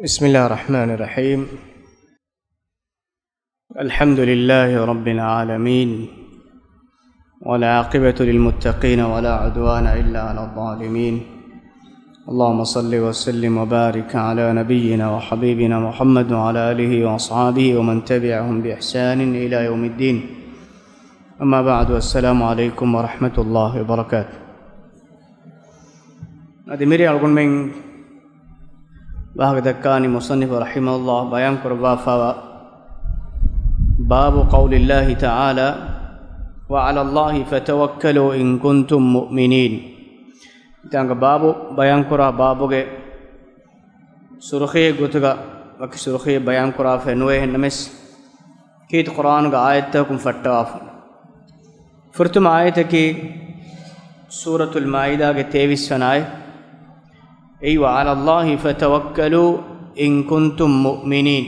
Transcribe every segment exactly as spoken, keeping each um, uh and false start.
بسم الله الرحمن الرحيم. الحمد لله رب العالمين، والعاقبة للمتقين، ولا عدوان إلا على الظالمين. اللهم صل وسلم وبارك على نبينا وحبيبنا محمد وعلى آله وأصحابه ومن تبعهم بإحسان إلى يوم الدين. أما بعد، السلام عليكم ورحمة الله وبركاته. އަދި މިރޭ އަޅުގަނޑުމެން ވާހަކަ ދައްކާނީ މުޞައްނިފު ރަޙިމަހުﷲ ބަޔާން ކުރައްވާފައިވާ باب قول الله تعالى وعلى الله فتوكلوا إن كنتم مؤمنين. މިތާނގަ ބާބު ބަޔާން ކުރާ ބާބުގެ ސުރުޚީ ގޮތުގަ ވަކި ސުރުޚީ ބަޔާން ކުރާފައެއް ނުވޭ، އެހެންނަމަވެސް ކީރިތި ޤުރްއާނުގެ އާޔަތްތަކުން ފައްޓަވާފަ. ފުރަތަމަ އާޔަތަކީ ސޫރަތުލް މާއިދާގެ ތޭވީސް ވަނަ އާޔަތް. އެއީ، وعلى الله فتوكلوا إن كنتم مؤمنين.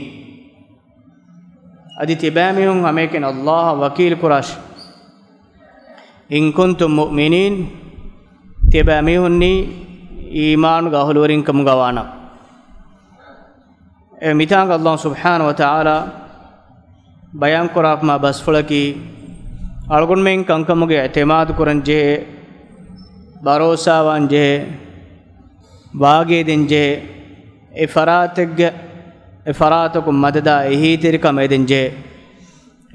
އަދި ތިބާމީހުން ހަމައެކަނި ﷲ އަށް ވަކީލު ކުރާށި. إن كنتم مؤمنين، ތިބާމީހުންނީ އީމާނުގެ އަހުލުވެރިން ކަމުގަ ވާނަމަ. އެ މިތާނގަ ﷲ ސުބްޙާނަހޫ ވަތަޢާލާ ބަޔާން ކުރާފަމާ ބަސްފުޅަކީ، އަޅުގަނޑުމެން ކަންކަމުގެ އިޢްތިމާދު ކުރަން ޖެހޭ، ބަރޯސާވާން ޖެހޭ، ވާގިއެދެން ޖެހޭ، އެ ފަރާތެއްގެ، އެ ފަރާތަކުން މަދަދާ އެހީތެރިކަމެއް އެދެން ޖެހޭ.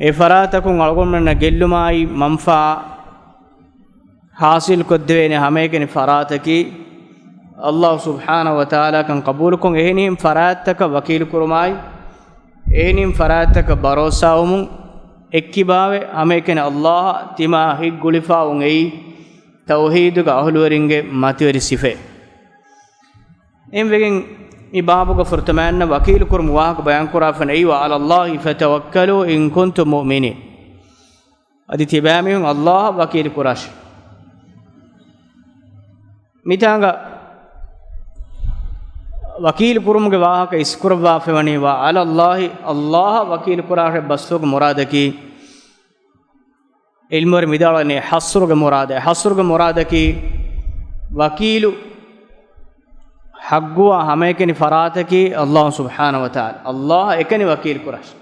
އެ ފަރާތަކުން އަޅުގަނޑުމެންނަށް ގެއްލުމާއި މަންފާ ހާސިލްކޮށްދެވޭނެ ހަމައެކަނި ފަރާތަކީ، ﷲ ސުބްޙާނަހޫ ވަތަޢާލާ ކަން ޤަބޫލުކޮށް، އެހެނިހެން ފަރާތްތަކަށް ވަކީލުކުރުމާއި، އެހެނިހެން ފަރާތްތަކަށް ބަރޯސާވުމުން އެއްކިބާވެ، ހަމައެކަނި ﷲ އަށް ތިމާ ހިތް ގުޅިފަ އޮތް. އެއީ ތައުޙީދުގެ އަހުލުވެރިންގެ މަތިވެރި ސިފައެއް. އެހެންވެގެން މި ބާބުގަ ފުރަތަމައިންނަށް ވަކީލުކުރުމުގެ ވާހަކަ ބަޔާންކުރާފަ އެއީ، وعلى الله فتوكلوا إن كنتم مؤمنين. އަދި ތިބާމީހުން ﷲ އަށް ވަކީލު ކުރާށި. މިތާނގަ ވަކީލު ކުރުމުގެ ވާހަކަ އިސްކުރައްވާފައިވަނީ، وعلى الله، ﷲ އަށް ވަކީލު ކުރާށޭ ބަސްފުޅުގެ މުރާދަކީ، ޢިލްމުވެރިން ވިދާޅުވަނީ ޙަޞްރުގެ މުރާދަށް. ޙަޞްރުގެ މުރާދަކީ، ވަކީލު ޙައްޤުވާ ހަމައެކަނި ފަރާތަކީ ﷲ ސުބްޙާނަހޫ ވަތަޢާލާ. ﷲ އަށް އެކަނި ވަކީލު ކުރާށި.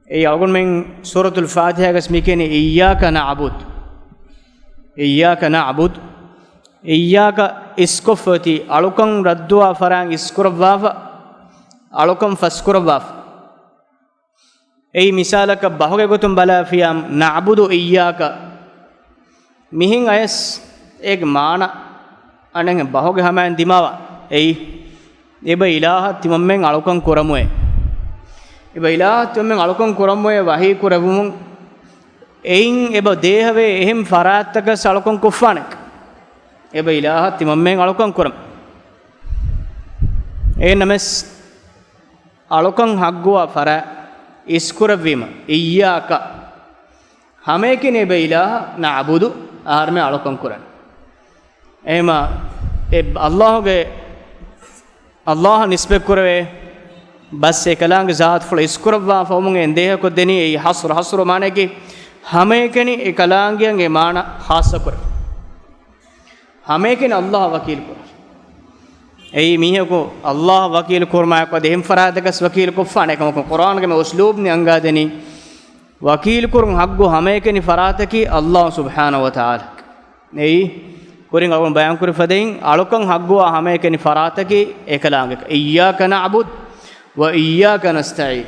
އެއީ އަޅުގަނޑުމެން ސޫރަތުލް ފާތިޙާގަސް މި ކިޔަނީ إياك نعبد، إياك نعبد. إياك އިސްކޮށްފަ އޮތީ އަޅުކަން ރައްދުވާ ފަރާތް އިސްކުރައްވާފަ، އަޅުކަން ފަސްކުރައްވާފަ. އެއީ މިސާލަކަށް ބަހުގެ ގޮތުން ބަލާފިޔާ، نعبد إياك. މިހެން އަޔަސް އޭގެ މާނަ އަނެއް ބަހުގެ ހަމައިން ދިމާވާ. އެއީ، އެބަ އިލާހަށް ތިމަންމެން އަޅުކަން ކުރަމުއޭ. އެބަ އިލާހަށް ތިމަންމެން އަޅުކަން ކުރަމުއޭ ވަޙީ ކުރެވުމުން. އެއިން އެބަ ދޭހަވޭ އެހެން ފަރާތްތަކަސް އަޅުކަން ކޮށްފާނެ. އެބަ އިލާހަށް ތިމަންމެން އަޅުކަން ކުރަމު. އެހެންނަމަވެސް، އަޅުކަން ޙައްޤުވާ ފަރާތް އިސްކުރެއްވީމަ، إياك، ހަމައެކަނި އެބަ އިލާހަށް، نعبد، އަހަރުމެން އަޅުކަން ކުރަން. އެހެމަ، އެ ﷲ ގެ، ﷲ އަށް ނިސްބަތް ކުރެވޭ ބަސް އެކަލާނގެ ޒާތުފުޅު އިސްކުރައްވާފަ ވުމުން އެ ދޭހަ ކޮށްދެނީ. އެއީ ޙަޞްރު، ޙަޞްރު މާނައަކީ ހަމައެކަނި އެކަލާނގެއަށް އެ މާނަ ޚާއްޞަ ކުރެވޭ. ހަމައެކަނި ﷲ އަށް ވަކީލު ކުރާށި. އެއީ މީހަކު ﷲ އަށް ވަކީލު ކުރުމާއެކު އަދި އެހެން ފަރާތަކަސް ވަކީލު ކޮށްފާނެ ކަމަކު، ޤުރްއާނުގެ މި އުސްލޫބު މި އަންގާދެނީ، ވަކީލު ކުރުން ޙައްޤު ހަމައެކަނި ފަރާތަކީ ﷲ ސުބްޙާނަހޫ ވަތަޢާލާ. އެއީ ކުރިން އަޅުގަނޑު ބަޔާންކުރި ފަދައިން، އަޅުކަން ޙައްޤުވާ ހަމައެކަނި ފަރާތަކީ އެކަލާނގެ. إياك نعبد وإياك نستعين.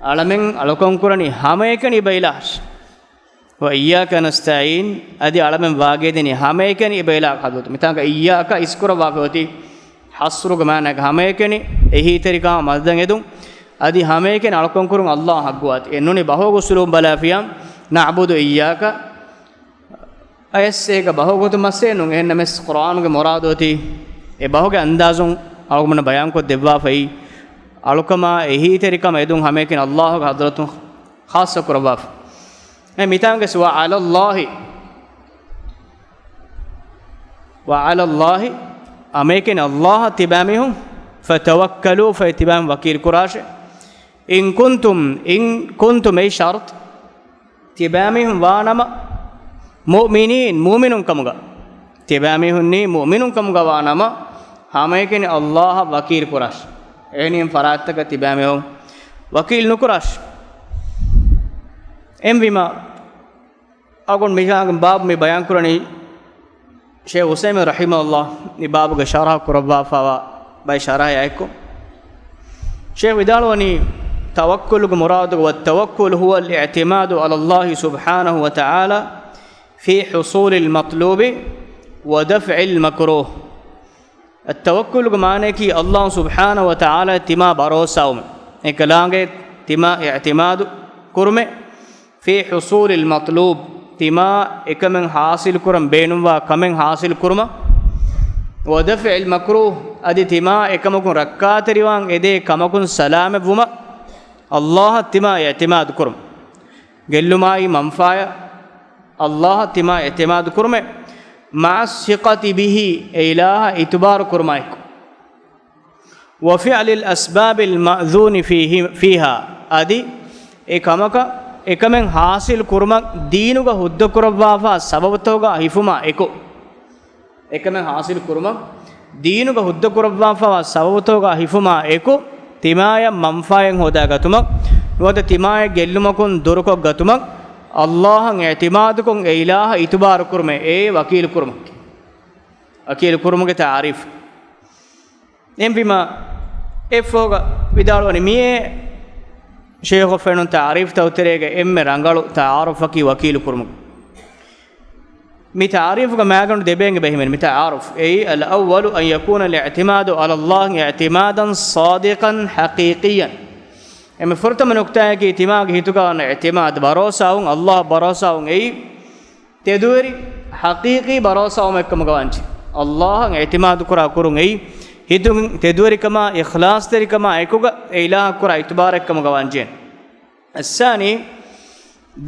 އަޅަމެން އަޅުކަން ކުރަނީ ހަމައެކަނި އެބަ އިލާހަށް. وإياك نستعين، އަދި އަޅަމެން ވާގިއެދެނީ ހަމައެކަނި އެބަ އިލާހަށް ޙަޟްރަތު. މިތާނގަ إياك އިސްކުރައްވާފައި އޮތީ ޙަޞްރުގެ މާނައަކީ ހަމައެކަނި އެހީތެރިކަމާ މަދަދަށް އެދުން، އަދި ހަމައެކަނި އަޅުކަން ކުރުން ﷲ ޙައްޤުވާތީ. އެ ނޫނީ ބަހުގެ އުސުލޫބުން ބަލާފިޔާ، نعبد إياك އަޔަސް އޭގަ ބަހުގެ ގޮތުން މައްސަލައެއް ނޫން. އެހެންނަމަވެސް ޤުރްއާނުގެ މުރާދު އޮތީ އެ ބަހުގެ އަންދާޒުން އަޅުގަނޑު ބަޔާންކޮށް ދެއްވާފައި، އަޅުކަމާ އެހީތެރިކަމަށް އެދުން ހަމައެކަނި ﷲ ގެ ޙަޟްރަތުން ޚާއްޞަ ކުރައްވާފަ. އެ މިތާނގަސް وعلى الله، وعلى الله، ހަމައެކަނި ﷲ އަށް ތިބާމީހުން، فتوكلوا، ފައި ތިބާމީހުން ވަކީލު ކުރާށޭ. إن كنتم، إن كنتم، އެއީ ޝަރްޠު، ތިބާމީހުން ވާނަމަ، مؤمنين، މުއުމިނުން ކަމުގަ. ތިބާމީހުންނީ މުއުމިނުން ކަމުގަ ވާނަމަ، ހަމައެކަނި އައްލާހަށް ވަކީލު ކުރާށި. އެހެނީ ފަރާތްތަކަށް ތިބާމެ ވަކީލު ނުކުރާށި. އެހެންވީމަ، އަޅުގަނޑު މިހާގެ ބާބު މި ބަޔާން ކުރަނީ، ޝޭޚް އުސައިމީން ރަޙިމަހުﷲ މި ބާބުގެ ޝަރަޙަ ކުރައްވާފައިވާ ބައެއް ޝަރަޙައާއެކު، ޝޭޚް ވިދާޅުވަނީ، ތަވައްކުލުގެ މުރާދު، والتوكل هو الاعتماد على الله سبحانه وتعالى في حصول المطلوب ودفع المكروه. އައްތަވައްކުލުގެ މާނަޔަކީ، އައްލާހު ސުބްޙާނަހު ވަ ތަޢާލާއަށް ތިމާ ބަރޯސާވުމެއް، އެކަލާނގެ ތިމާ އިޢްތިމާދު ކުރުމެއް، في حصول المطلوب، ތިމާ އެކަމެއް ޙާޞިލު ކުރަން ބޭނުންވާ ކަމެއް ޙާޞިލު ކުރުމަށް، ودفع المكروه، އަދި ތިމާ އެކަމަކުން ރައްކާތެރިވާން އެދޭ ކަމަކުން ސަލާމަތްވުމަށް، އައްލާހަށް ތިމާ އިޢްތިމާދު ކުރުމަށް. ގެއްލުމާއި މަންފާޔަށް އައްލާހަށް ތިމާ އިޢްތިމާދު ކުރުމެއް، مع الثقة به، އެ އިލާހަށް އިތުބާރު ކުރުމާއެކު. وفعل الأسباب المأذون فيه، فيها، އަދި އެ ކަމަކަށް، އެކަމެއް ޙާޞިލު ކުރުމަށް ދީނުގަ ހުއްދަކުރައްވާފާ ސަބަބުތަކުގަ ހިފުމާ އެކު. އެކަމެއް ޙާޞިލު ކުރުމަށް ދީނުގަ ހުއްދަކުރައްވާފައިވާ ސަބަބުތަކުގަ ހިފުމާ އެކު، ތިމާޔަށް މަންފާއެއް ހޯދާގަތުމަށް، ނުވަތަ ތިމާޔަށް ގެއްލުމަކުން ދުރުކޮށްގަތުމަށް، އައްލާހަށް އިޢްތިމާދުކޮށް އެ އިލާހަށް އިތުބާރު ކުރުމެއް، އެއީ ވަކީލު ކުރުމަކީ. ވަކީލު ކުރުމުގެ ތަޢުރީފު. އެހެންވީމަ، އެއަށްފަހުގަ ވިދާޅުވަނީ މިއޭ ޝޭޚު ފެނުނު ތަޢުރީފުތަކުގެ ތެރޭގަ އެންމެ ރަނގަޅު ތަޢާރުފަކީ ވަކީލު ކުރުމުގެ. މި ތަޢުރީފުގަ މާގަނޑު ދެބޭންގެ ބެހިމެން މި ތަޢާރުފު. އެއީ، الأول أن يكون الاعتماد على الله اعتمادا صادقا حقيقيا. އެންމެ ފުރަތަމަ ނުކުތާއަކީ، ތިމާގެ ހިތުގަ ވާން އިޢްތިމާދު، ބަރޯސާވުން، އައްލާހަށް ބަރޯސާވުން އެއީ، ތެދުވެރި ޙަޤީޤީ ބަރޯސާވުމެއްކަމުގަ ވާންޖެ. އައްލާހަށް އިޢްތިމާދު ކުރާ ކުރުން އެއީ، ހިތުން ތެދުވެރިކަމާ، އިޚްލާޞްތެރިކަމާ އެކުގަ އެ އިލާހަށް ކުރާ އިތުބާރެއްކަމުގަ ވާންޖެ. الثاني،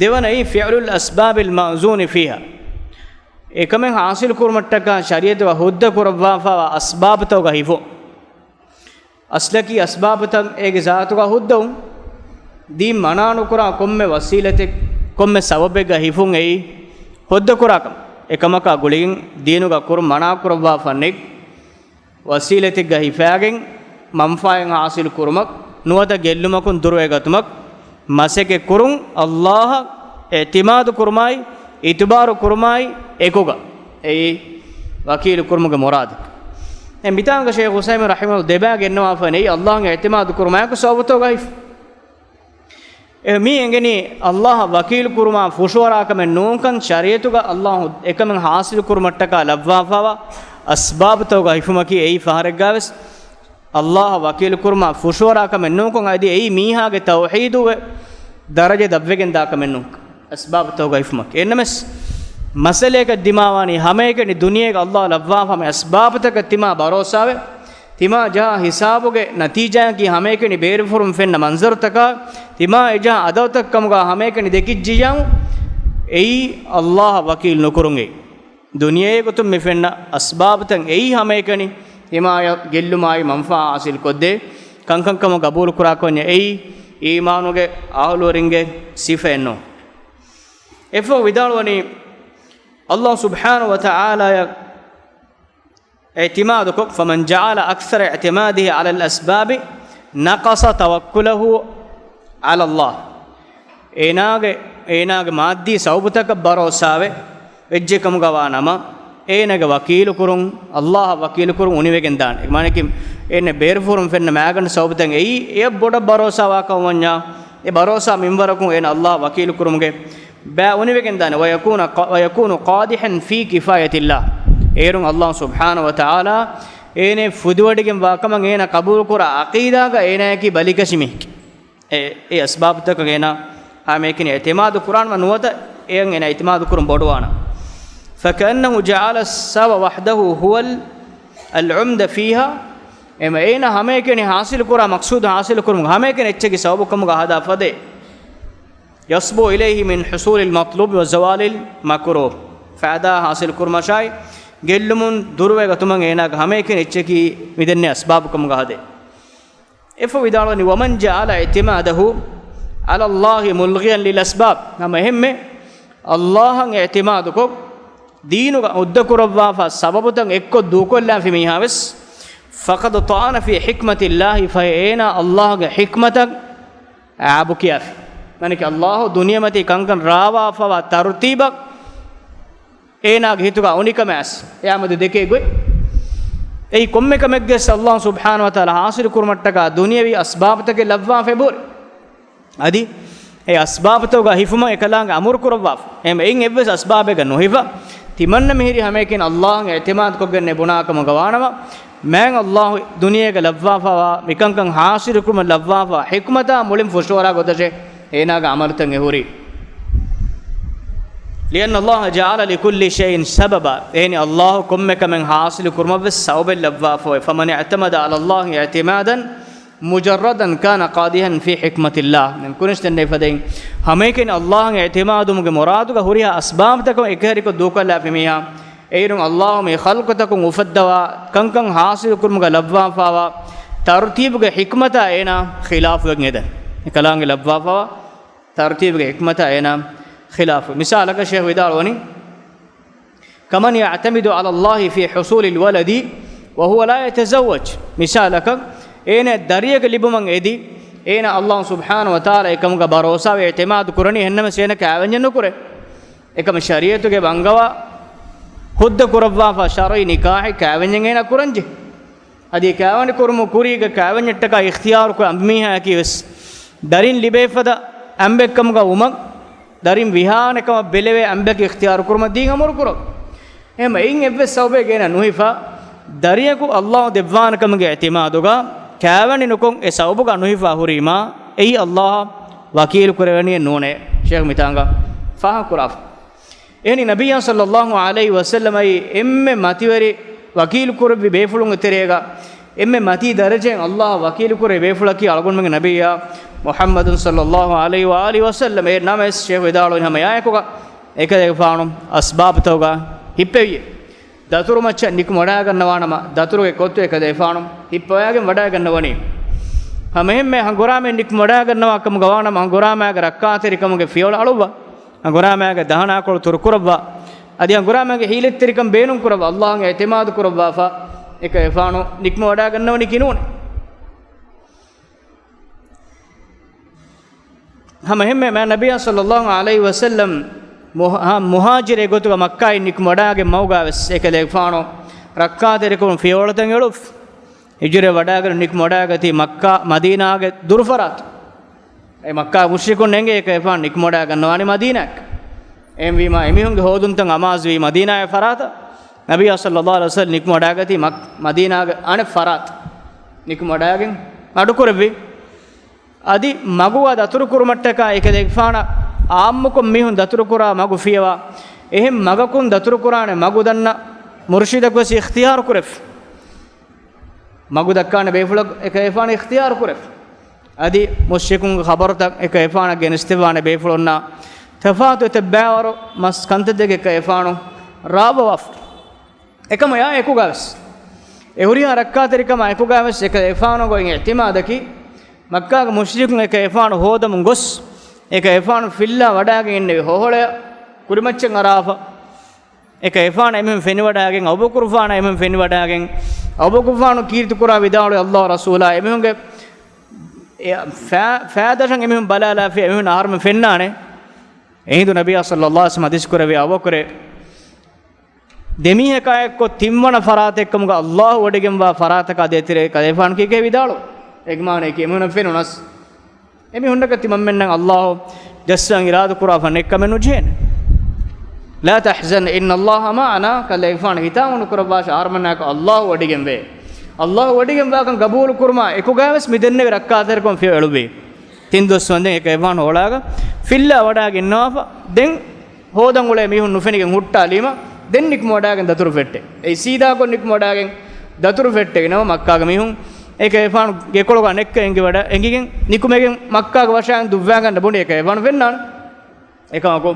ދެވަނައީ، فعل الأسباب المأذون فيها. އެކަމެއް ޙާޞިލު ކުރުމަށްޓަކާ ޝަރީޢަތުގަ ހުއްދަ ކުރައްވާފައިވާ އަސްބާބުތަކުގަ ހިފުން. އަސްލަކީ އަސްބާބުތައް އޭގެ ޒާތުގަ ހުއްދަވުން. ދީން މަނާ ނުކުރާ ކޮންމެ ވަސީލަތެއް، ކޮންމެ ސަބަބެއްގަ ހިފުން އެއީ ހުއްދަ ކުރާ ކަމެއް. އެކަމަކާ ގުޅިގެން ދީނުގަ ކުރުން މަނާ ކުރައްވާފަ ނެތް ވަސީލަތެއްގަ ހިފާގެން މަންފާއެއް ޙާޞިލު ކުރުމަށް، ނުވަތަ ގެއްލުމަކުން ދުރުވެގަތުމަށް، މަސައްކަތް ކުރުން، އައްލާހަށް އިޢްތިމާދު ކުރުމާއި، އިތުބާރު ކުރުމާއި އެކުގަ. އެއީ ވަކީލު ކުރުމުގެ މުރާދަކީ. އެ މިތާނގަ ޝޭޚު އުސައިމީން ރަޙިމަހުﷲ ދެބައި ގެންނަވާފަ ނެތް، އައްލާހަށް އިޢްތިމާދު ކުރުމާއެކު ސަބަބުތަކުގަ ހިފުން. އެ މީ އެނގެނީ އައްލާހަށް ވަކީލު ކުރުމާ ފުށުއަރާ ކަމެއް ނޫންކަން، ޝަރީޢަތުގަ އައްލާހު އެކަމެއް ޙާޞިލު ކުރުމަށްޓަކާ ލައްވާފައިވާ އަސްބާބުތަކުގަ ހިފުމަކީ އެއީ ފަހަރެއްގަވެސް އައްލާހަށް ވަކީލު ކުރުމާ ފުށުއަރާ ކަމެއް ނޫންކަން، އަދި އެއީ މީހާގެ ތައުޙީދުގެ ދަރަޖަ ދަށްވެގެން ދާ ކަމެއް ނޫން. އަސްބާބުތަކުގަ ހިފުމަކީ. އެންނަމެސް، މައްސަލައަކަށް ދިމާވާނީ ހަމައެކަނި ދުނިޔޭގަ އައްލާހު ލައްވާފަ ހަމަ އަސްބާބުތަކަށް ތިމާ ބަރޯސާވެ، ތިމާ ޖަހާ ހިސާބުގެ ނަތީޖާއަކީ ހަމައެކަނި ބޭރުފުރުން ފެންނަ މަންޒަރުތަކާ، ތިމާ އެޖަހާ އަދަދުތައް ކަމުގަ ހަމައެކަނި ދެކިއްޖިއްޔާމު، އެއީ އައްލާހަށް ވަކީލު ނުކުރުން އެއީ. ދުނިޔޭގެ ގޮތުން މި ފެންނަ އަސްބާބުތައް އެއީ ހަމައެކަނި، ތިމާޔަށް ގެއްލުމާއި މަންފާ ޙާޞިލު ކޮށްދޭ ކަންކަން ކަމަށް ގަބޫލު ކުރާކަށް ވަންޏާ އެއީ އީމާނުގެ އަހުލުވެރިންގެ ސިފައެއް ނޫން. އެއަށްފަހު ވިދާޅުވަނީ، އައްލާހު ސުބްޙާނަހު ވަ ތަޢާލާއަށް އިޢްތިމާދުކޮށް، فمن جعل أكثر اعتماده على الأسباب نقص توكله على الله. އޭނާގެ، އޭނާގެ މާއްދީ ސަބަބުތަކަށް ބަރޯސާވެ ވެއްޖެ ކަމުގަ ވާ ނަމަ، އޭނާގެ ވަކީލުކުރުން، އައްލާހަށް ވަކީލުކުރުން އުނިވެގެން ދާނެ. މާނައަކީ، އޭނަ ބޭރުފުރުން ފެންނަ މާގަނޑު ސަބަބުތައް އެއީ، އެޔަށް ބޮޑަށް ބަރޯސާވާކަށް ވަންޏާ، އެ ބަރޯސާ މިންވަރަކުން އޭނަ އައްލާހަށް ވަކީލުކުރުމުގެ ބައި އުނިވެގެންދާނެ. ويكون ق-، ويكون قادحا في كفاية الله. އޭރުން އައްލާހު ސުބްޙާނަހު ވަ ތަޢާލާ އޭނަ ފުދިވަޑިގެން ވާކަމަށް އޭނަ ޤަބޫލުކުރާ ޢަޤީދާގަ އޭނައަކީ ބަލިކަށި މީހެކޭ. އެ، އެ އަސްބާބުތަކަށް އޭނަ ހަމައެކަނި އިޢްތިމާދު ކުރާނަމަ ނުވަތަ އެއަށް އޭނަ އިޢްތިމާދު ކުރުން ބޮޑުވާނަމަ. فكأنه جعل السبب وحده هو ال-، العمدة فيها. އެމަ އޭނަ ހަމައެކަނި ޙާޞިލު ކުރާ މަޤްޞޫދު ޙާޞިލު ކުރުމުގެ ހަމައެކަނި އެއްޗަކީ ސަބަބު ކަމުގަ ހަދާ ފަދައިން. يصبو إليه من حصول المطلوب وزوال المكروه. ފައިދާ ޙާޞިލު ކުރުމަށާއި، ގެއްލުމުން ދުރުވެގަތުމަށް އޭނާގެ ހަމައެކަނި އެއްޗަކީ މިދެންނެވި އަސްބާބު ކަމުގަ ހަދޭ. އެއަށްފަހު ވިދާޅުވަނީ، ومن جعل اعتماده على الله ملغيا للأسباب. ހަމަ އެހެންމެ އައްލާހަށް އިޢްތިމާދުކޮށް، ދީނުގަ ހުއްދަ ކުރައްވާފަ ސަބަބުތައް އެއްކޮށް ދޫކޮށްލާފި މީހާވެސް، فقد طعن في حكمة الله، ފަހެ އޭނާ ﷲ ގެ ޙިކްމަތަށް އާބު ކިޔާފި. މާނައަކީ ﷲ ދުނިޔެމަތީ ކަންކަން ރާވާފަވާ ތަރުތީބަށް އޭނާގެ ހިތުގަ އުނިކަމާސް އެއާމެދު ދެކޭ ގޮތް. އެއީ ކޮންމެ ކަމެއްގެސް ﷲ ސުބްޙާނަހޫ ވަތަޢާލާ ޙާޞިލު ކުރުމަށްޓަކާ ދުނިޔަވީ އަސްބާބުތަކެއް ލައްވާފަ އެބަހުރި. އަދި އެ އަސްބާބުތަކުގަ ހިފުމަށް އެކަލާނގެ އަމުރު ކުރައްވާފަ. އެހެން އެއިން އެއްވެސް އަސްބާބެއްގަ ނުހިފަ، ތިމަންނަ މިހިރީ ހަމައެކަނި ﷲ އަށް އިޢްތިމާދު ކޮށްގެންނޭ ބުނާކަމުގަ ވާނަމަ، މާތް ﷲ ދުނިޔޭގަ ލައްވާފަވާ މިކަންކަން ޙާޞިލުކުރުމަށް ލައްވާފަ ޙިކްމަތާ މުޅިން ފުށުއަރާ ގޮތަށޭ އޭނާގެ އަމަލުތައް އެ ހުރީ. لأن الله جعل لكل شيء سببا، އެހެނީ ﷲ ކޮންމެ ކަމެއް ޙާޞިލު ކުރުމަށްވެސް ސަބަބެއް ލައްވާފައޮތް. فمن اعتمد على الله اعتمادا مجردا كان قادحا في حكمة الله. ދެން ކުރިން ދެންނެވި ފަދައިން، ހަމައެކަނި ﷲ އަށް އިޢްތިމާދުވުމުގެ މުރާދުގަ ހުރިހާ އަސްބާބުތަކުން އެކަހެރިކޮށް ދޫކޮށްލާފި މީހާ، އޭރުން ﷲ މި ޚަލްޤުތަކުން އުފައްދަވާ ކަންކަން ޙާޞިލު ކުރުމުގަ ލައްވާފަވާ ތަރުތީބުގެ ޙިކްމަތާ އޭނާ ޚިލާފުވެގެން އެދެން. އެކަލާނގެ ލައްވާފަވާ ތަރުތީބުގެ ޙިކްމަތާ އޭނާ ޚިލާފު. މިސާލަކަށް ޝޭޚް ވިދާޅުވަނީ، كمن يعتمد على الله في حصول الولد وهو لا يتزوج. މިސާލަކަށް، އޭނަ ދަރިއެއް ލިބުމަށް އެދި، އޭނަ ﷲ ސުބްޙާނަހޫ ވަތަޢާލާ އެކަމުގަ ބަރޯސާވެ އިޢްތިމާދު ކުރަނީ، އެހެންނަމަވެސް އޭނަ ކާވެންޏެއް ނުކުރޭ. އެކަމަށް ޝަރީޢަތުގެ އަންގަވާ ހުއްދަ ކުރައްވާފަ ޝަރުޢީ ނިކާޙެއް ކާވެންޏެއް އޭނަ ކުރަންޖެހޭ. އަދި ކާވެނި ކުރުމު ކުރީގެ ކާވެންޏަށްޓަކާ އިޚްތިޔާރު ކުރި އަނބިމީހާއަކީ ވެސް ދަރިން ލިބޭފަދަ އަނބެއްކަމުގަ ވުމަށް، ދަރިން ވިހާނެ ކަމަށް ބެލެވޭ އަނބެއް އިޚްތިޔާރު ކުރުމަށް ދީން އަމުރު ކުރަން. އެހެން އެއިން އެއްވެސް ސަބަބެއްގަ އޭނަ ނުހިފާ، ދަރިޔަކު ﷲ ދެއްވާނެ ކަމުގެ އިޢްތިމާދުގަ ކާވެނި ނުކޮށް އެ ސަބަބުގަ ނުހިފާ ހުރީމާ، އެއީ ﷲ އަށް ވަކީލު ކުރެވެނީއެއް ނޫނޭ. ޝޭޚް މިތާނގަ ފާހަގަ ކުރާފަ. އެހެނީ ނަބިއްޔާ ޞައްލައްލާހު ޢަލައިހި ވަސައްލަމައީ އެންމެ މަތިވެރި ވަކީލު ކުރެއްވި ބޭފުޅުންގެ ތެރޭގަ އެންމެ މަތީ ދަރަޖައިން ﷲ އަށް ވަކީލު ކުރެއްވި ބޭފުޅަކީ އަޅުގަނޑުމެންގެ ނަބިއްޔާ މުޙައްމަދު ޞައްލައްލާހު ޢަލައިހި ވައާލިހި ވަސައްލަމް. އެހެން ނަމަވެސް ޝޭޚް ވިދާޅުވަނީ ހަމަ އެއާއެކުގަ އެކަލޭގެފާނު އަސްބާބުތަކުގަ ހިއްޕެވިއޭ. ދަތުރު މައްޗަށް ނިކުމެވަޑައިގަންނަވާނަމަ، ދަތުރުގެ ކޮއްތު އެކަލޭގެފާނު ހިއްޕަވައިގެން ވަޑައިގަންނަވަނީ. ހަމައެހެންމެ ހަނގުރާމައެއް ނިކުމެވަޑައިގަންނަވާ ކަމުގަ ވާނަމަ، ހަނގުރާމައިގެ ރައްކާތެރިކަމުގެ ފިޔަވަޅު އަޅުއްވާ، ހަނގުރާމައިގެ ދަހަނާކޮޅު ތުރުކުރައްވާ، އަދި ހަނގުރާމައިގެ ހީލަތްތެރިކަން ބޭނުންކުރައްވާ، ﷲ އަށް އިޢްތިމާދު ކުރައްވާފަ، އެކަލޭގެފާނު ނިކުމެވަޑައިގަންނަވަނީކީ ނޫނޭ. ހަމައެހެންމެ މާތް ނަބިއްޔާ ޞައްލައްލާހު ޢަލައިހި ވަސައްލަމް މުހާ-، މުހާޖިރެއް ގޮތުގަ މައްކާއިން ނިކުމެވަޑައިގެން މައުގަވެސް އެކަލޭގެފާނު ރައްކާތެރިކަމުން ފިޔަވަޅުތައް އެޅުއްވި. ހިޖުރަ ވަޑައިގެން ނިކުމެވަޑައިގަތީ މައްކާ މަދީނާގެ ދުރުފަރާތު. އެ މައްކާ މުޝްރިކުން އެނގޭ އެކަލޭގެފާނު ނިކުމެވަޑައިގަންނަވާނީ މަދީނާއަށް. އެހެންވީމާ އެމީހުންގެ ހޯދުންތައް އަމާޒުވީ މަދީނާއާ ފަރާތަށް. ނަބިއްޔާ ޞައްލައްލާހު ޢަލައިހި ވަސައްލަމް ނިކުމެވަޑައިގަތީ މައް-، މަދީނާގެ އަނެއް ފަރާތަށް ނިކުމެވަޑައިގެން މަޑުކުރެއްވި. އަދި މަގުގަ ދަތުރުކުރުމަށްޓަކާ އެކަލޭގެފާނަށް ޢާއްމުކޮށް މީހުން ދަތުރުކުރާ މަގު ފިޔަވާ، އެހެން މަގަކުން ދަތުރުކުރާނެ މަގު ދަންނަ މުރުޝިދަކުވެސް އިޚްތިޔާރު ކުރެފި. މަގު ދައްކާނެ ބޭފުޅަކު އެކަލޭގެފާނު އިޚްތިޔާރު ކުރެފި. އަދި މުޝްރިކުންގެ ޚަބަރުތައް އެކަލޭގެފާނަށް ގެނެސްދެއްވާނެ ބޭފުޅުންނާ ތަފާތު އެތައް ބައިވަރު މަސް ކަންތައްތަކެއް އެކަލޭގެފާނު ރާވަވާފަ. އެކަމަށް އެއާ އެކުގަވެސް އެ ހުރިހާ ރައްކާތެރިކަމާ އެކުގަވެސް އެކަލޭގެފާނުގެ އިޢްތިމާދަކީ، މައްކާގެ މުޝްރިކުން އެކަލޭގެފާނު ހޯދަމުން ގޮސް، އެކަލޭގެފާނު ފިއްލާ ވަޑައިގެން އިންނެވި ހޮހޮޅަޔަށް ކުރިމައްޗަށް އަރާފަ، އެކަލޭގެފާނަށް އެމީހުން ފެނިވަޑައިގެން، އަބޫބަކުރުފާނަށް އެމީހުން ފެނިވަޑައިގެން، އަބޫބަކުރުފާނު ކީރިތި ކުރާ ވިދާޅުވި، ﷲ ރަސޫލާ، އެމީހުންގެ އެ ފާ-، ފާދަށަށް އެމީހުން ބަލާލާފި، އެމީހުން އަހަރުމެން ފެންނާނެ. އެހިނދު ނަބިއްޔާ ޞައްލައްލާހު ޢަލައިހި ވަސައްލަމަ ޙަދީޘް ކުރެއްވި، އަބޫބަކުރޭ، ދެމީހަކާއެއްކޮށް ތިންވަނަ ފަރާތެއްކަމުގަ ﷲ ވޮޑިގެންވާ ފަރާތަކާ ދޭތެރޭ ކަލޭގެފާނު ކީކޭ ވިދާޅު. އޭގެ މާނައަކީ އެމީހުންނަށް ފެނުނަސް، އެމީހުންނަކަށް ތިމަންމެންނަށް ﷲ ޖައްސަން އިރާދަކުރާފަ ނެއްކަމެއް ނުޖެހޭނެ. لا تحزن إن الله معنا، ކަލޭގެފާނު ހިތާމަ ނުކުރައްވާށި، އަހަރުމެންނާއެކު ﷲ ވޮޑިގެންވޭ. ﷲ ވޮޑިގެންވާކަން ގަބޫލުކުރުމާ އެކުގަވެސް މި ދެންނެވި ރައްކާތެރިކަން ފިޔަވަޅުވީ. ތިން ދުވަސް ވަންދެން އެކަލޭގެފާނު ހޮޅާގަ ފިއްލާ ވަޑައިގެންނަވާފަ. ދެން ހޯދަން އުޅޭ މީހުން ނުފެނިގެން ހުއްޓާލީމަ، ދެން ނިކުމެވަޑައިގެން ދަތުރު ފެއްޓޭ. އެއީ ސީދާކޮށް ނިކުމެވަޑައިގެން ދަތުރު ފެއްޓެވި ނަމަ، މައްކާގެ މީހުން އެކަލޭގެފާނު ގެކޮޅުގަ ނެއްކަ އެނގިވަޑަ-، އެނގިގެން ނިކުމެގެން މައްކާގެ ވަށާގެން ދުއްވާގަންނަ ބުނި އެކަލޭގެފާނު ފެންނާނެ. އެކަމަކު،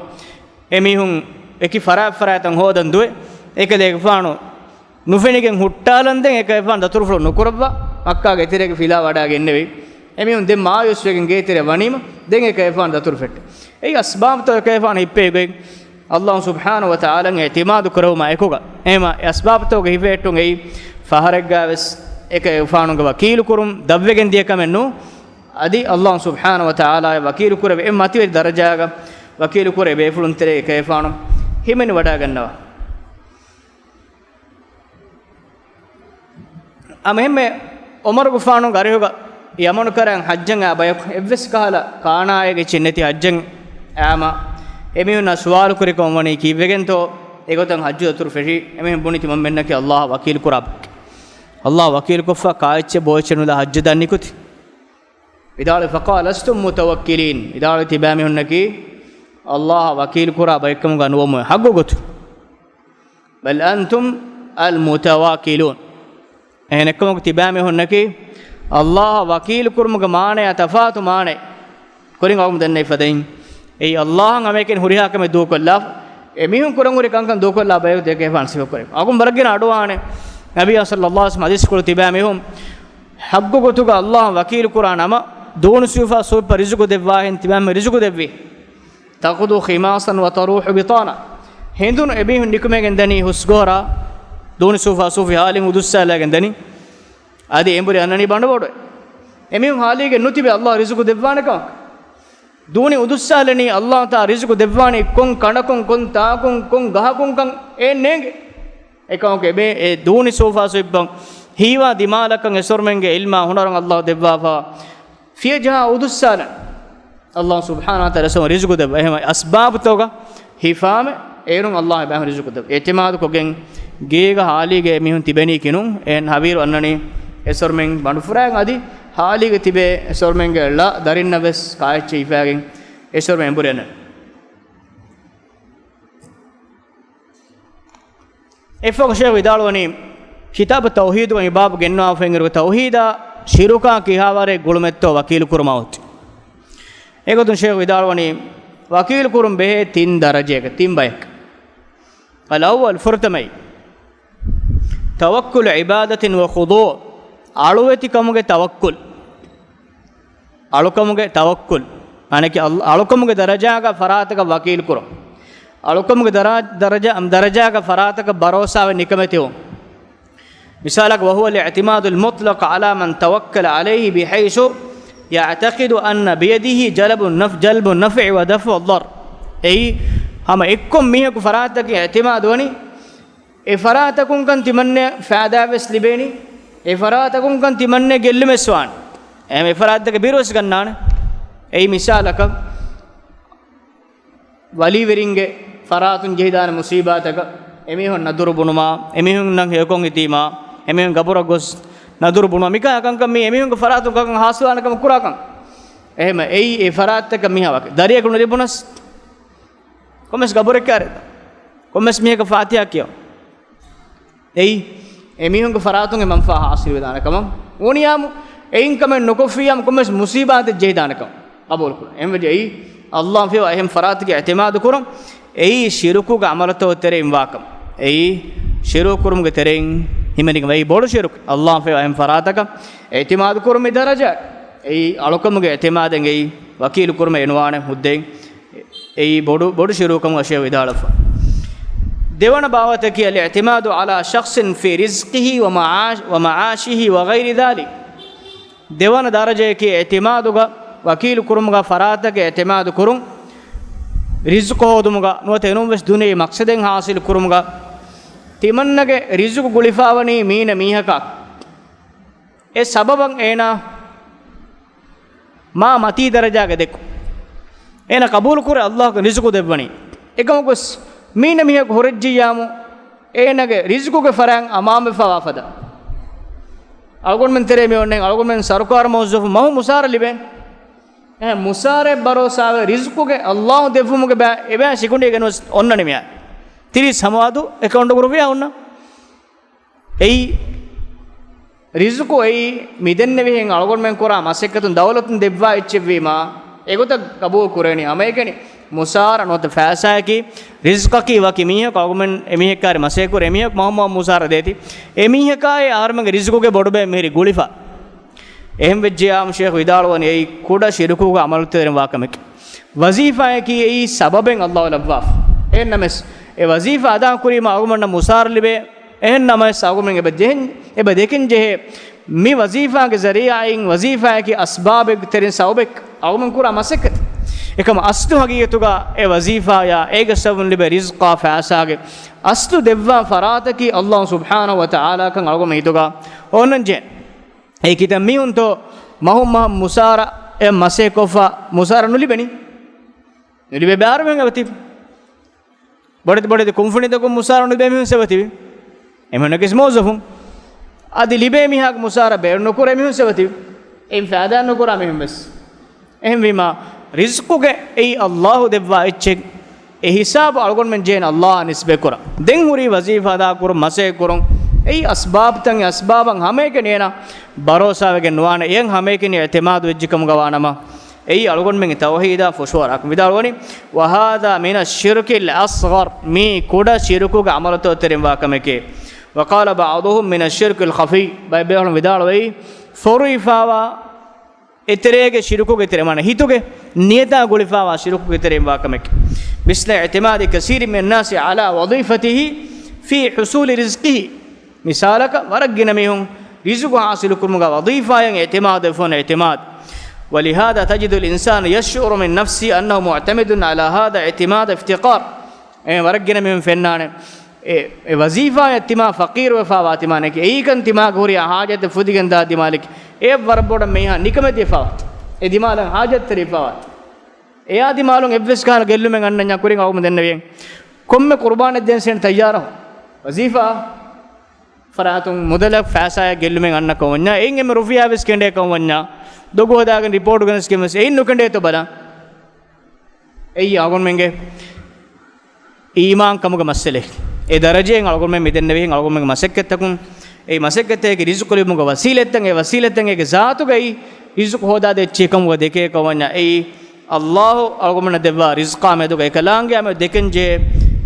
އެމީހުން އެކި ފަރާތް ފަރާތްތައް ހޯދަން ދުވެ، އެކަލޭގެފާނު ނުފެނިގެން ހުއްޓާލަންދެން އެކަލޭގެފާނު ދަތުރުފުޅު ނުކުރައްވާ، މައްކާގެ އެތެރޭގެ ފިލާ ވަޑައިގެންނެވި. އެމީހުން ދެން މާޔޫސްވެގެން ގޭތެރެ ވަނީމަ، ދެން އެކަލޭގެފާނު ދަތުރު ފެއްޓެ. އެއީ އަސްބާބުތައް އެކަލޭގެފާނު ހިއްޕެވި ގޮތް، ﷲ ސުބްޙާނަހު ވަތަޢާލާއަށް އިޢްތިމާދު ކުރެވުމާ އެކުގަ. އެހެމަ އެ އަސްބާބުތަކުގެ ހިފެހެއްޓުން އެއީ ފަހަރެއްގަވެސް އެކަލޭގެފާނުގެ ވަކީލުކުރުން ދަށްވެގެން ދިޔަ ކަމެއް ނޫން. އަދި އައްލާހު ސުބްޙާނަހު ވަތަޢާލާއަށް ވަކީލުކުރެވޭ އެ މަތިވެރި ދަރަޖާގަ ވަކީލުކުރެވޭ ބޭފުޅުން ތެރޭ އެކަލޭގެފާނު ހިމެނިވަޑައިގަންނަވާ. އާ، އެހެންމެ ޢުމަރުގެފާނުގެ އަރިހުގަ ޔަމަނު ކަރަން ޙައްޖަށް އައި ބަޔަކު އެއްވެސް ކަހަލަ ކާނާއެއް އެއްޗެއް ނެތި ޙައްޖަށް އައިމަ، އެމީހުންނާ ސުވާލު ކުރިކޮށް ވަނީ ކީއްވެގެންތޯ އެގޮތަށް ޙައްޖު ދަތުރު ފެށީ؟ އެމީހުން ބުނި ތިމަންމެންނަކީ އައްލާހަށް ވަކީލު ކުރާ ބަޔަކު. އައްލާހަށް ވަކީލުކޮށްފަ ކާއެއްޗެއް ބޯއެއްޗެއް ނުލާ ޙައްޖަށް ދާން ނިކުތީ. ވިދާޅުވި، فقال لستم متوكلين، ވިދާޅުވި ތިބާމީހުންނަކީ އައްލާހަށް ވަކީލު ކުރާ ބައެއްކަމުގަ ނުވަމު ޙައްގު ގޮތުން. بل أنتم المتواكلون. އެހެނެއްކަމަކު ތިބާމީހުންނަކީ އައްލާހަށް ވަކީލު ކުރުމުގެ މާނަޔާ ތަފާތު މާނައެއް ކުރިން އަޅުގަނޑު ދެންނެވި ފަދައިން. އެއީ އައްލާހަށް ހަމައެކަނި ހުރިހާ ކަމެއް ދޫކޮށްލާފަ، އެމީހުން ކުރަން ހުރި ކަންކަން ދޫކޮށްލާ ބަޔަކު ދެކޭފާން ސިފަ ކުރޭ. އަޅުގަނޑު ވަރަށް ގިނަ އަޑުއަހާނެ. ނަބިއްޔާ ޞައްލައްލާހު ޢަލައިހި ވަސައްލަމަ ޙަދީޘް ކުރި ތިބާމީހުން ޙައްގު ގޮތުގަ އައްލާހަށް ވަކީލު ކުރާ ނަމަ، ދޫނި ސޫފާ ސޫފަށް ރިޒުގު ދެއްވާހެން ތިބާމީހުން ރިޒުގު ދެއްވީ. تغدو خماصا وتروح بطانا. ހެނދުނު އެމީހުން ނިކުމެގެން ދަނީ ހުސްގޮހޮރާ، ދޫނި ސޫފާ ސޫފި ހާލިން އުދުއްސާލައިގެން ދަނީ. އަދި އެނބުރި އަންނަނީ ބަނޑުބޮޑުވެ. އެމީހުން ހާލީގެ ނުތިބެ އައްލާހު ރިޒުގު ދެއްވާނެ ކަމަކަށް. ދޫނި އުދުއްސާލަނީ އައްލާހު ތާ ރިޒުގު ދެއްވާނީ ކޮން ކަނޑަކުން، ކޮން ތާކުން، ކޮން ގަހަކުންކަން އެ ނޭނގެ. އެކަމަކު އެބޭ އެ ދޫނި ސޫފާ ސޫފިއަށް ހީވާ ދިމާލަކަށް އެސޮރުމެންގެ ޢިލްމާ ހުނަރުން އައްލާހު ދެއްވާފަ. ފިޔަޖަހާ އުދުއްސާލަން. އައްލާހު ސުބްޙާނަހު ވަތަޢާލާ ރިޒުގު ދެއްވާ. އެހެން އަސްބާބުތަކުގަ ހިފާމެ އޭރުން އައްލާހު އެބައިހުން ރިޒުގު ދެއްވާ. އިޢުތިމާދުކޮށްގެން ގޭގަ ހާލީގެ މީހުން ތިބެނީކީ ނޫން. އެހެން ހަވީރު އަންނަނީ އެސޮރުމެން ބަނޑުފުރާގެން އަދި ހާލީގަ ތިބޭ އެސޮރުމެންގެ ޅަ ދަރިންނަށް ވެސް ކާއެއްޗެއް ހިފާގެން އެސޮރުމެން އެނބުރި އަންނަނީ. އެއަށްފަހު ޝޭޚް ވިދާޅުވަނީ، ކިތާބު ތައުޙީދުގަ މި ބާބު ގެންނަވާފައި އިނގިރުގެ ތައުޙީދާ ޝިރުކާ ކިހާވަރެއް ގުޅުމެއްތޯ ވަކީލު ކުރުމާ އޮތީ. އެގޮތުން ޝޭޚް ވިދާޅުވަނީ، ވަކީލު ކުރުން ބެހޭ ތިން ދަރަޖައަކަށް، ތިން ބަޔަކަށް. الأول، ފުރަތަމައި، توكل عبادة وخضوع، އަޅުވެތިކަމުގެ ތަވައްކުލް. އަޅުކަމުގެ ތަވައްކުލް. އަނެކި އަޅު-، އަޅުކަމުގެ ދަރަޖާގަ ފަރާތަކަށް ވަކީލު ކުރުން. އަޅުކަމުގެ ދަރާ-، ދަރަޖަ-، ދަރަޖާގަ ފަރާތަކަށް ބަރޯސާވެ ނިކަމެތިވުން. މިސާލަކަށް، وهو الاعتماد المطلق على من توكل عليه بحيث يعتقد أن بيده جلب النف-، جلب النفع ودفع الضر. އެއީ، ހަމަ އެއްކޮށް މީހަކު ފަރާތަކަށް އިޢުތިމާދުވަނީ، އެ ފަރާތަކުންކަން ތިމަންނަ ފައިދާވެސް ލިބޭނީ، އެ ފަރާތަކުންކަން ތިމަންނަ ގެއްލުމެސް ވާނެ. އެހެން އެ ފަރާތަކަށް ބިރުވެސް ގަންނާނެ. އެއީ މިސާލަކަށް، ވަލީވެރިންގެ ފަރާތުން ޖެހިދާނެ މުސީބާތަކަށް އެމީހުން ނަދުރު ބުނުމާ، އެމީހުންނަށް ހެޔޮކޮށް ހިތީމާ، އެމީހުން ގަބުރަށް ގޮސް ނަދުރު ބުނުމާ، މިކާ ކަންކަން މީ އެމީހުންގެ ފަރާތުން ކަންކަން ހާސިލުވާނެ ކަމަށް ކުރާ ކަން. އެހެން އެއީ އެ ފަރާތްތަކަށް މީހާ ވަކި. ދަރިއަކު ނުލިބުނަސް، ކޮންމެސް ގަބުރެއް ކާރެއް، ކޮންމެސް މީހަކަށް ފާތިހާ ކިޔަން. އެއީ، އެމީހުންގެ ފަރާތުން އެ މަންފާ ހާސިލުވެދާނެ ކަމަށް ވަނިޔާމު، އެއިން ކަމެއް ނުކޮށްފިއްޔާމު ކޮންމެސް މުސީބާތެއް ޖެހިދާނެ ކަމަށް ޤަބޫލު ކުރުން. އެހެންވެއްޖެ އެއީ، އައްލާހަށް ފިޔަވާ އެހެން ފަރާތެއްގެ އިޢުތިމާދު ކުރުން. އެއީ ޝިރުކުގެ ޢަމަލުތަކުގެ ތެރެއިން ވާ ކަމެއް. އެއީ، ޝިރުކު ކުރުމުގެ ތެރެއިން ހިމެނިގެން ވައި ބޮޑު ޝިރުކު. އައްލާހަށް ފިޔަވާ އެހެން ފަރާތަކަށް އިޢުތިމާދު ކުރުން މި ދަރަޖަ. އެއީ، އަޅުކަމުގެ އިޢުތިމާދެއް އެއީ، ވަކީލު ކުރުމަށް އެނުވާނެ ހުއްދައިން. އެއީ ބޮޑު، ބޮޑު ޝިރުކު ކަމަށް ޝޭޚް ވިދާޅުވެފަ. ދެވަނަ ބާވަތަކީ، الاعتماد على شخص في رزقه ومعاش-، ومعاشه وغير ذلك. ދެވަނަ ދަރަޖަޔަކީ، އިޢުތިމާދުގަ ވަކީލު ކުރުމުގަ ފަރާތަކަށް އިޢުތިމާދު ކުރުން، ރިޒުޤު ހޯދުމުގަ ނުވަތަ އެނޫންވެސް ދުނިޔެ މަޤްޞަދެއް ޙާޞިލު ކުރުމުގަ، ތިމަންނަގެ ރިޒުޤު ގުޅިފަވަނީ މީނަ މީހަކާ. އެ ސަބަބަށް އޭނާ މާ މަތީ ދަރަޖާގަ ދެކު. އޭނާ ޤަބޫލު ކުރޭ އައްލާހުގެ ރިޒުޤު ދެއްވަނީ. އެކަމަކުވެސް މީނަ މީހަކު ހުރެއްޖިއްޔާމު، އޭނާގެ ރިޒުޤުގެ ފަރާތް އަމާންވެފަވާ ފަދަ. އަޅުގަނޑުމެން ތެރޭ މި އޮންނަ އަޅުގަނޑުމެން ސަރުކާރު މުވައްޒަފު މަހު މުސާރަ ލިބޭނެ. އެހެން މުސާރައެއް ބަރޯސާވެ ރިޒުޤުގެ އައްލާހު ދެއްވުމުގެ ބައި އެބައި ސިކުނޑިއެއް ގެނެސް އޮންނަނީ މިއާ. ތިރީސް ހަމަވާދު އެކައުންޓުގަ ރުފިޔާ އޮންނަ. އެއީ، ރިޒުޤު އެއީ، މިދެންނެވިހެން އަޅުގަނޑުމެން ކުރާ މަސައްކަތުން ދައުލަތުން ދެއްވާ އެއްޗެއްވީމާ، އެގޮތަށް ޤަބޫލު ކުރޭނީ. ހަމައެކަނި، މުސާރަ ނުވަތަ ފައިސާއަކީ، ރިޒުޤަކީ ވަކި މީހަކު، އަޅުގަނޑުމެން އެމީހެއްކާރި މަސައްކަތް ކުރޭ އެމީހަކު މަހު މަހު މުސާރަ ދޭތީ، އެމީހަކާއި އަހަރުމެންގެ ރިޒުޤުގެ ބޮޑުބޭ މިހިރީ ގުޅިފަ. އެހެން ވެއްޖިއްޔާމު ޝޭޚް ވިދާޅުވަނީ އެއީ ކުޑަ ޝިރުކުގެ ޢަމަލުތަކުގެ ވާ ކަމެކޭ. ވަޒީފާއަކީ އެއީ ސަބަބެއް އައްލާހު ލައްވާފަ. އެހެންނަމަވެސް، އެ ވަޒީފާ އަދާކުރީމާ އަޅުގަނޑަށް މުސާރަ ލިބޭ، އެހެން ނަމަވެސް އަޅުގަނޑުމެން އެބަ ޖެހެން، އެބަ ދެކެން ޖެހޭ މި ވަޒީފާގެ ޒަރީޢާއިން ވަޒީފާއަކީ އަސްބާބެއްގެ ތެރެއިން ސަބަބެއް އަޅުގަނޑުމެން ކުރާ މަސައްކަތެއް. އެކަމަ އަސްލު ހަގީގަތުގަ އެ ވަޒީފާޔާ އޭގެ ސަބަބުން ލިބޭ ރިޒްޤާ ފައިސާގެ އަސްލު ދެއްވާ ފަރާތަކީ އައްލާހު ސުބްޙާނަހު ވަ ތަޢާލާ ކަން އަޅުގަނޑުމެން ހިތުގަ އޮންނަން ޖެހޭ. އެއީ ކިތައް މީހުންތޯ މަހުން މަހަށް މުސާރަ އެ މަސޭ ކޮށްފަ މުސާރަ ނުލިބެނީ؟ ނުލިބޭ ބައިވަރު މީހުން އެބަތިބި. ބޮޑެތި ބޮޑެތި ކުންފުނިތަކުން މުސާރަ ނުލިބޭ މީހުން އެބަތިބި. އެމީހުންނަކީ މުވައްޒަފުން. އަދި ލިބޭ މީހާގެ މުސާރަ ބޭރު ނުކުރޭ މީހުން އެބަތިބި. އެއިން ފައިދާ ނުކުރާ މީހުން ވެސް. އެހެންވީމާ، ރިޒްޤުގެ އެއީ އައްލާހު ދެއްވާ އެއްޗެއް. އެ ހިސާބު އަޅުގަނޑުމެން ޖެހޭނެ އައްލާހަށް ނިސްބަތް ކުރަން. ދެން ހުރީ ވަޒީފާ އަދާކުރުން، މަސޭ ކުރުން. އެއީ އަސްބާބުތައް، އެ އަސްބާބަށް ހަމައެކަނި އޭނާ ބަރޯސާވެގެން ނުވާނެ. އެއަށް ހަމައެކަނި އިޢްތިމާދު ވެއްޖެ ކަމުގަ ވާނަމަ، އެއީ އަޅުގަނޑުމެންގެ ތައުޙީދާ ފުށުއަރާކަން. ވިދާޅުވަނީ، "وهذا من الشرك الأصغر"، މީ ކުޑަ ޝިރުކުގެ ޢަމަލުތައް ތެރެއިން ވާ ކަމެކޭ. "وقال بعضهم من الشرك الخفي"، ބައެއް ބޭފުޅުން ވިދާޅުވައި، ފޮރުވިފާވާ އެތެރޭގެ ޝިރުކުގެ ތެރެއިން، މާނަ ހިތުގެ ނިޔަތާ ގުޅިފާވާ ޝިރުކުގެ ތެރެއިން ވާ ކަމެކޭ. "مثل اعتماد كثير من الناس على وظيفته في حصول رزقه". މިސާލަކަށް، ވަރަށް ގިނަ މީހުން ރިޒުގު ޙާޞިލުކުރުމުގަ ވަޒީފާއަށް އިޢްތިމާދުވެފަ އޮންނަ އިޢްތިމާދު. "ولهذا تجد الإنسان يشعر من نفسه أنه معتمد على هذا اعتماد افتقار". އެ ވަރަށް ގިނަ މީހުން ފެންނާނެ، އެ، އެ ވަޒީފާއަށް ތިމާ ފަޤީރުވެފާވާ ތިމާނެކެ، އެއީކަން ތިމާގެ ހުރިހާ ޙާޖަތެއް ފުދިގެން ދާ ދިމާލެކެ، އެ ވަރަށް ބޮޑަށް މީހާ ނިކަމެތިވެފާވާ، އެ ދިމާލަށް ޙާޖަތްތެރިވެފާވާ. އެޔާ ދިމާލުން އެއްވެސް ކަހަލަ ގެއްލުމެއް އަންނަންޏާ ކުރިން އަޅުގަނޑު ދެންނެވިއެއް. ކޮންމެ ޤުރުބާނެއް ދޭން ސޭން ތައްޔާރަށް ވަޒީފާ ފަރާތުން މުދަލަށް ފައިސާއެއް ގެއްލުމެއް އަންނަ ކަމަށް ވަންޏާ، އެއިން އެންމެ ރުފިޔާ ވެސް ކެނޑޭ ކަމަށް ވަންޏާ، ދޮގު ހަދާގެން ރިޕޯޓު ގެނެސްގެން ވެސް އެއިން ނުކެނޑޭތޯ ބަލާ. އެއީ އަޅުގަނޑުމެންގެ އީމާން ކަމުގެ މައްސަލައެއް. އެ ދަރަޖައިން އަޅުގަނޑުމެން މިދެންނެވިހެން އަޅުގަނޑުމެންގެ މަސައްކަތްތަކުން، އެ މަސައްކަތޭގެ ރިޒުޤު ލިބުމުގެ ވަސީލަތްތައް، އެ ވަސީލަތްތައް އޭގެ ޒާތުގައި ރިޒުޤު ހޯދާދޭ އެއްޗެއް ކަމުގަ ދެކޭ ކަމަށް ވަންޏާ، އެއީ އައްލާހު އަޅުގަނޑުމެންނަށް ދެއްވާ ރިޒްޤާ މެދުގަ އެކަލާނގެއާ މެދު ދެކެންޖެހޭ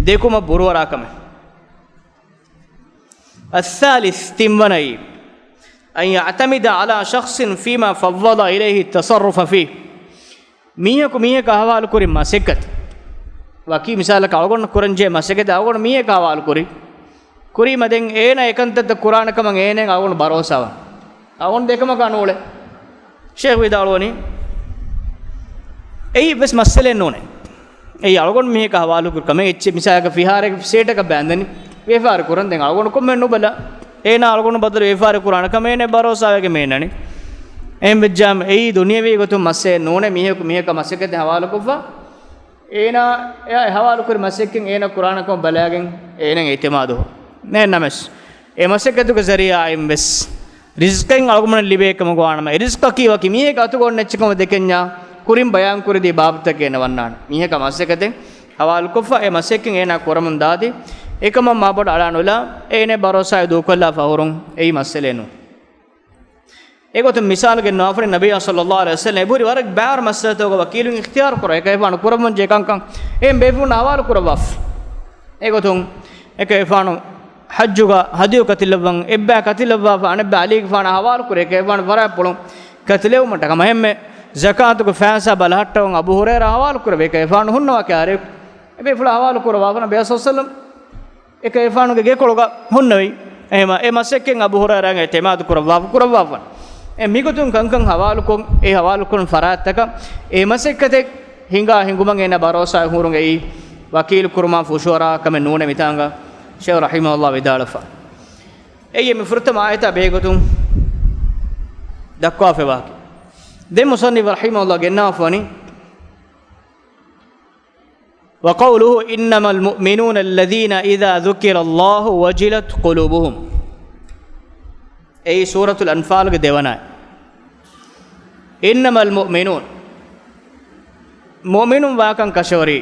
ދެކުމަށް ބުރުވަރާ ކަމެއް. الثالث، ތިންވަނައީ، أن يعتمد على شخص فيما فوض إليه التصرف فيه. މީހަކު މީހަކަށް ހަވާލުކުރި މަސައްކަތެއް. ވަކި މިސާލަކަށް، އަޅުގަނޑު ކުރަންޖެހޭ މަސައްކަތެއް އަޅުގަނޑު މީހަކަށް ހަވާލުކުރި. ކުރީމަ ދެން އޭނަ އެކަންތައްތައް ކުރާނެ ކަމަށް އޭނައަށް އަޅުގަނޑު ބަރޯސާވާ. އަޅުގަނޑު ދެކަމަކާ ނޫޅޭ. ޝޭޚް ވިދާޅުވަނީ، އެއީ ވެސް މައްސަލައެއް ނޫނޭ. އެއީ އަޅުގަނޑު މީހަކަށް ހަވާލުކުރި ކަމެއް. އެއްޗެއް މިސާލަކަށް ފިހާރައަކަށް ފްލެޓަކަށް ބައިންދަނީ، ވިޔަފާރި ކުރަން. ދެން އަޅުގަނޑު ކޮންމެ ނުބަލާ، އޭނާ އަޅުގަނޑު ބަދަލު ވިޔަފާރި ކުރާނެ ކަމަށް އޭނަ ބަރޯސާވެގެން މޭންނަނީ. އެހެން ވެއްޖާމަ އެއީ ދުނިޔަވީ ގޮތުން މައްސަލައެއް ނޫނޭ. މީހަކު މީހަކަށް މަސައްކަތެއް ހަވާލުކޮށްފަ، އޭނާ އެއާ އެ ހަވާލުކުރި މަސައްކަތް އޭނަ ކުރާނެ ކަމަށް ބަލާގެން އޭނަ އިޢްތިމާދު. ނޭން ނަމަސް، އެ މަސައްކަތުގެ ޒަރީޢާއިން ވެސް ރިޒްޤެއް އަޅުގަނޑަށް ލިބޭ ކަމަށް ވާނަމަ، އެ ރިޒްޤަކީ ވަކި މީހެއްގެ އަތުގަ އޮންނަ އެއްޗެއް ކަމަށް ދެކެންޏާ، ކުރިން ބަޔާން ކުރެދީ ބާބުތަކެއް އޭނަ ވަންނާނެ. މީހަކަށް މަސައްކަތެއް ހަވާލުކޮށްފަ، އެ މަސައްކަތް އޭނާ ކުރަމުން ދާދީ، އެކަމަށް މާބޮޑަށް އަޅާ ނުލާ، އޭނަ ބަރޯސާއެއް ދޫކޮށްލާފަ ހުރުން، އެއީ މައްސަލައެއް ނޫން. އެގޮތުން މިސާލު ގެންނަވާފަ، ނަބިއްޔާ ޞައްލައްލާހު ޢަލައިހި ވަސައްލަމަ އެބަހުރި ވަރަށް ބާރު މައްސަލަތަކުގަ ވަކީލުން އިޚްތިޔާރު ކުރާ، އެކަލޭގެފާނު ކުރަމުން ޖެހޭ ކަންކަން އެހެން ބޭފުޅުންނަށް ހަވާލު ކުރައްވާފަ. އެގޮތުން އެކަލޭގެފާނު ޙައްޖުގަ ހަދްޔު ކަތިލައްވަން އެއްބައި ކަތިލައްވާފަ، އަނެއްބައި ޢަލީގެފާނަށް ހަވާލު ކުރޭ، އެކަލޭގެފާނު ފަރާތްޕުޅުން ކަތިލެވުމަށް ޓަކަމަ. އެހެންމެ ޒަކާތުގެ ފައިސާ ބަލަހައްޓަވަން އަބޫ ހުރައިރާ ހަވާލު ކުރެވޭ، އެކަލޭގެފާނު ހުންނަވާ ކާރި އެބޭފުޅާ ހަވާލު ކުރައްވާފަ، ނަބިއްޔާ ޞައްލައްލާހު ޢަލައިހި ވަސައްލަމަ އެކަލޭގެފާނުގެ ގެކޮޅުގަ ހުންނެވި. އެހެންމަ އެ މަސައްކަތް އަބޫ ހުރައިރާއަށް އިޢްތިމާދު ކުރައްވާފަ، ކުރައްވާފަ. އެ މިގޮތުން ކަންކަން ހަވާލުކޮށް، އެ ހަވާލުކުރުން ފަރާތްތަކަށް އެ މަސައްކަތެއް ހިނގާ ހިނގުމަށް އޭނަ ބަރޯސާ ހުރުން އެއީ ވަކީލު ކުރުމާ ފުށުއަރާ ކަމެއް ނޫނޭ މިތާނގަ ޝޭޚް ރަޙިމަހުﷲ ވިދާޅުވެފަ. އެއީ މި ފުރަތަމަ އާޔަތާ ބެހޭގޮތުން ދައްކާފައިވާކަން. ދެން މުޞައްނިފު ރަޙިމަހުﷲ ގެންނާފަ ވަނީ، وقوله إنما المؤمنون الذين إذا ذكر الله وجلت قلوبهم. އެއީ ސޫރަތުލް އަންފާލްގެ ދެވަނަ އާޔަތް. إنما المؤمنون، މުއުމިނުން ވާކަން ކަށަވަރީ،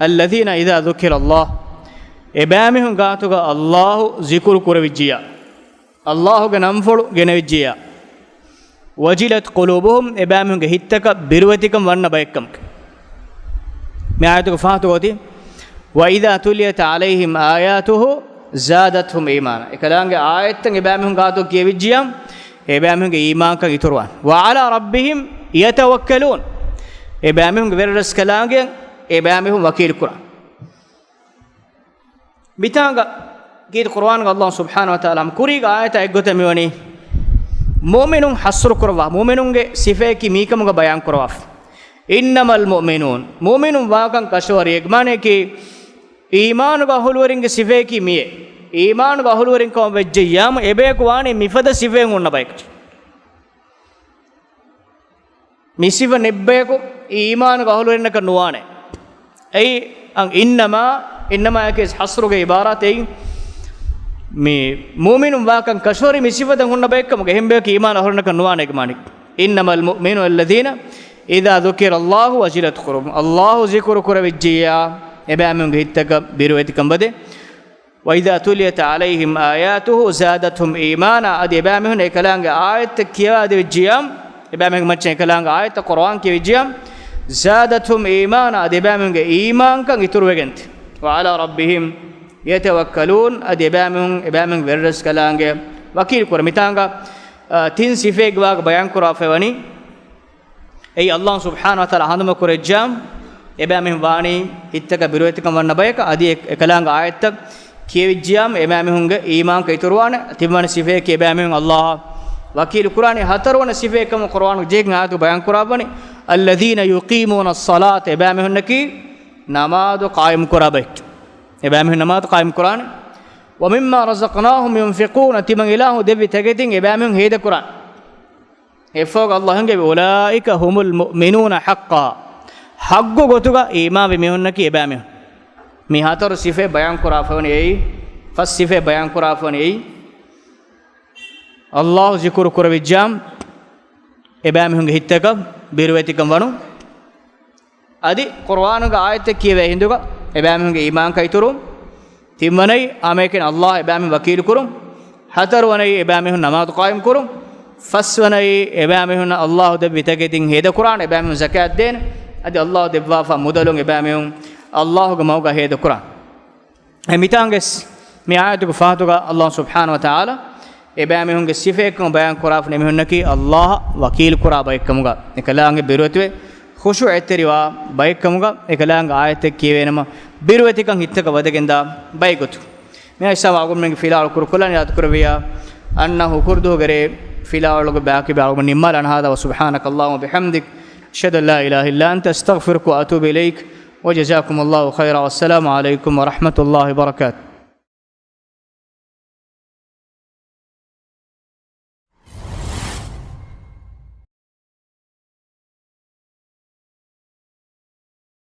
الذين إذا ذكر الله، އެބައިމީހުން ގާތުގަ ﷲ ޒިކުރު ކުރެވިއްޖިއްޔާ، ﷲގެ ނަންފުޅު ގެނެވިއްޖިއްޔާ، وجلت قلوبهم، އެބައިމީހުންގެ ހިތްތަކަށް ބިރުވެތިކަން ވަންނަ ބައެއްކަމަކަށް. މި އާޔަތުގެ ފަހަތުގަ އޮތީ، وإذا تليت عليهم آياته زادتهم إيمانا. އެކަލާނގެ އާޔަތްތައް އެބައިމީހުން ގާތު ކިޔެވިއްޖިއްޔާ، އެބައިމީހުންގެ އީމާންކަން އިތުރުވާނެ. وعلى ربهم يتوكلون. އެބައިމީހުންގެ ވެރިރަސްކަލާނގެއަށް އެބައިމީހުން ވަކީލުކުރާނެ. މިތާނގަ ކީރިތި ޤުރުއާންގަ ﷲ ސުބްޙާނަހޫ ވަތަޢާލާ ކުރީގެ އާޔަތާ އެއްގޮތަށް މިވަނީ މުއުމިނުން ޙަޞްރު ކުރައްވާ، މުއުމިނުންގެ ސިފަޔަކީ މީކަމުގަ ބަޔާން ކުރައްވާފަ. إنما المؤمنون، މުއުމިނުން ވާކަން ކަށަވަރި، އެގްމާނަޔަކީ އީމާނުގެ އަހުލުވެރިންގެ ސިފަޔަކީ މިއޭ. އީމާނުގެ އަހުލުވެރިން ކަމަށް ވެއްޖެއްޔާމު، އެބަޔަކު ވާނީ މިފަދަ ސިފައެއް ހުންނަ ބަޔަކަށް. މި ސިފަ ނެއްބަޔަކު އީމާނުގެ އަހުލުވެރިންނަކަށް ނުވާނެ. އެއީ، އަން، އިންނަމާ، އިންނަމާއަކީ ޙަޞްރުގެ ޢިބާރާތެއް. މި މުއުމިނުން ވާކަން ކަށަވަރި މި ސިފަތައް ހުންނަ ބައެއްކަމުގެ އެހެން ބަޔަކީ އީމާން އަހުރެންނަކަށް ނުވާނެ އެގްމާނަޔަކީ. إنما المؤمنون الذين إذا ذكر الله وجلت قلوبهم. ﷲ ޒިކުރު ކުރެވިއްޖިއްޔާ، އެބައިމީހުންގެ ހިތްތަކަށް ބިރުވެތިކަން ވަދޭ. وإذا تليت عليهم آياته زادتهم إيمانا، އަދި އެބައިމީހުން އެކަލާނގެ އާޔަތްތައް ކިޔަވާދެވިއްޖިއްޔާ، އެބައިމީހުންގެ މައްޗަށް އެކަލާނގެ އާޔަތްތައް ޤުރުއާން ކިޔެވިއްޖިއްޔާ، زادتهم إيمانا، އަދި އެބައިމީހުންގެ އީމާންކަން އިތުރުވެގެންތި. وعلى ربهم يتوكلون، އަދި އެބައިމީހުން، އެބައިމީހުން ވެރިރަސްކަލާނގެ ވަކީލު ކުރަ. މިތާނގަ، އާ، ތިން ސިފައެއްގެ ވާހަކަ ބަޔާން ކުރާފައިވަނީ. އެއީ ﷲ ސުބްޙާނަހޫ ވަތަޢާލާ ހަނދުމަ ކުރެއްޖާ، އެބައިމީހުން ވާނީ ހިތްތަކަށް ބިރުވެތިކަން ވަންނަ ބަޔަކަށް. އަދި އެ، އެކަލާނގެ އާޔަތްތައް ކިޔެވިއްޖިއްޔާމު، އެބައިމީހުންގެ އީމާންކަން އިތުރުވާނެ. ތިންވަނަ ސިފައަކީ އެބައިމީހުން ﷲ އަށް ވަކީލު ކުރާނީ. ހަތަރުވަނަ ސިފައެއް ކަމަށް ޤުރުއާނުގެ ޖެހިގެން އާޔަތުގަ ބަޔާން ކުރައްވަނީ، الذين يقيمون الصلاة، އެބައިމީހުންނަކީ ނަމާދު ޤާއިމް ކުރާ ބައެއް. އެބައިމީހުން ނަމާދު ޤާއިމް ކުރާނެ. ومما رزقناهم ينفقون، ތިމަން އިލާހު ދެއްވި ތަކެތިން އެބައިމީހުން ހޭދަ ކުރާނެ. އެއްފަހަކު ﷲ އެންގެވި، أولئك هم المؤمنون حقا، ޙައްޤު ގޮތުގަ އީމާންވި މީހުންނަކީ އެބައިމީހުން. މި ހަތަރު ސިފައެއް ބަޔާން ކުރާފައިވަނީ އެއީ، ފަސް ސިފައެއް ބަޔާން ކުރާފައިވަނީ އެއީ، ﷲ ޒިކުރު ކުރެވިއްޖާ، އެބައިމީހުންގެ ހިތްތަކަށް ބިރުވެތިކަން ވަނުން. އަދި ޤުރުއާނުގެ އާޔަތެއް ކިޔެވޭ ހިނދުގަ އެބައިމީހުންގެ އީމާންކަން އިތުރު. ތިންވަނައީ، ހަމައެކަނި ﷲ އަށް އެބައިމީހުން ވަކީލު ކުރުން. ހަތަރުވަނައީ، އެބައިމީހުން ނަމާދު ޤާއިމް ކުރުން. ފަސްވަނައީ، އެބައިމީހުންނަށް ﷲ ދެއްވި ތަކެތިން ހޭދަ ކުރާން، އެބައިމީހުން ޒަކާތް ދޭން. އަދި ﷲ ދެއްވާފަ މުދަލުން އެބައިމީހުން ﷲ ގެ މަގުގަ ހޭދަ ކުރާން. އެ މިތާނގެސް މި އާޔަތުގެ ފަހަތުގަ ﷲ ސުބްޙާނަހޫ ވަތަޢާލާ އެބައިމީހުންގެ ސިފައެއްކަމަށް ބަޔާން ކުރާފަ އެމީހުންނަކީ ﷲ އަށް ވަކީލު ކުރާ ބައެއްކަމުގަ، އެކަލާނގެ ބިރުވެތިވެ، ޚުޝޫޢަތްތެރިވާ ބައެއްކަމުގަ، އެކަލާނގެ އާޔަތެއް ކިޔެވޭނަމަ ބިރުވެތިކަން ހިތްތަކަށް ވަދެގެންދާ ބައެއްގޮތު. މި އިސްލާމް އަޅުގަނޑުމެންގެ ފިލާވަޅު ކުރުކޮށްލާނެ އިރާދަކުރެއްވިއްޔާ، އަންނަ ހުކުރުދުވަހުގެ ރޭ ފިލާވަޅުގެ ބާކީ ބާވަޅުގެ ނިންމާލާނެ. هذا وسبحانك اللهم وبحمدك، أشهد أن لا إله إلا أنت، أستغفرك وأتوب إليك، وجزاكم الله خيرا، والسلام عليكم ورحمة الله وبركاته.